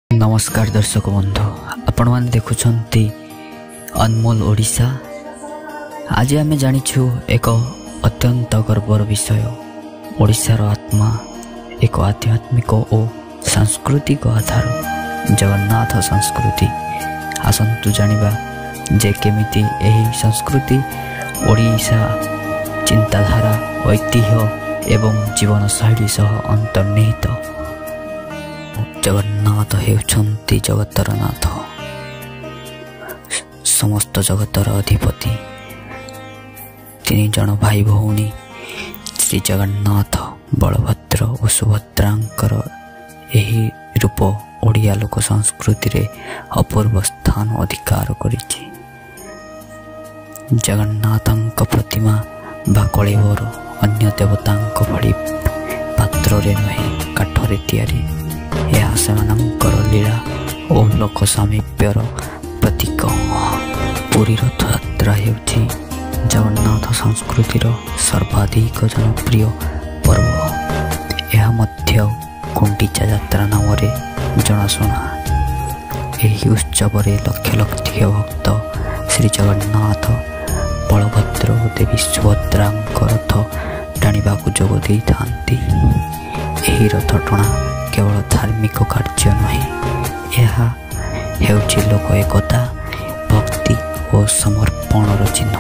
ନମସ୍କାର ଦର୍ଶକ ବନ୍ଧୁ, ଆପଣମାନେ ଦେଖୁଛନ୍ତି ଅନମୋଲ ଓଡ଼ିଶା। ଆଜି ଆମେ ଜାଣିଛୁ ଏକ ଅତ୍ୟନ୍ତ ଗର୍ବର ବିଷୟ, ଓଡ଼ିଶାର ଆତ୍ମା, ଏକ ଆଧ୍ୟାତ୍ମିକ ଓ ସାଂସ୍କୃତିକ ଆଧାର ଜଗନ୍ନାଥ ସଂସ୍କୃତି। ଆସନ୍ତୁ ଜାଣିବା ଯେ କେମିତି ଏହି ସଂସ୍କୃତି ଓଡ଼ିଶା ଚିନ୍ତାଧାରା, ଐତିହ୍ୟ ଏବଂ ଜୀବନଶୈଳୀ ସହ ଅନ୍ତର୍ନିହିତ। ଜଗନ୍ନାଥ ହେଉଛନ୍ତି ଜଗତର ନାଥ, ସମସ୍ତ ଜଗତର ଅଧିପତି। ତିନି ଜଣ ଭାଇ ଭଉଣୀ ଶ୍ରୀ ଜଗନ୍ନାଥ, ବଳଭଦ୍ର ଓ ସୁଭଦ୍ରାଙ୍କର ଏହି ରୂପ ଓଡ଼ିଆ ଲୋକ ସଂସ୍କୃତିରେ ଅପୂର୍ବ ସ୍ଥାନ ଅଧିକାର କରିଛି। ଜଗନ୍ନାଥଙ୍କ ପ୍ରତିମା ବା କଳେବର ଅନ୍ୟ ଦେବତାଙ୍କ ଭଳି ପାତ୍ରରେ ନୁହେଁ, କାଠରେ ତିଆରି। ଏହା ସେମାନଙ୍କର ଲୀଳା ଓ ଲୋକ ସାମୀପ୍ୟର ପ୍ରତୀକ। ପୁରୀ ରଥଯାତ୍ରା ହେଉଛି ଜଗନ୍ନାଥ ସଂସ୍କୃତିର ସର୍ବାଧିକ ଜନପ୍ରିୟ ପର୍ବ। ଏହା ମଧ୍ୟ ଗୁଣ୍ଡିଚା ଯାତ୍ରା ନାମରେ ଜଣାଶୁଣା। ଏହି ଉତ୍ସବରେ ଲକ୍ଷ ଲକ୍ଷ ଭକ୍ତ ଶ୍ରୀ ଜଗନ୍ନାଥ, ବଳଭଦ୍ର ଓ ଦେବୀ ସୁଭଦ୍ରାଙ୍କ ରଥ ଟାଣିବାକୁ ଯୋଗ ଦେଇଥାନ୍ତି। ଏହି ରଥ ଟଣା କେବଳ ଧାର୍ମିକ କାର୍ଯ୍ୟ ନୁହେଁ, ଏହା ହେଉଛି ଲୋକ ଏକତା, ଭକ୍ତି ଓ ସମର୍ପଣର ଚିହ୍ନ।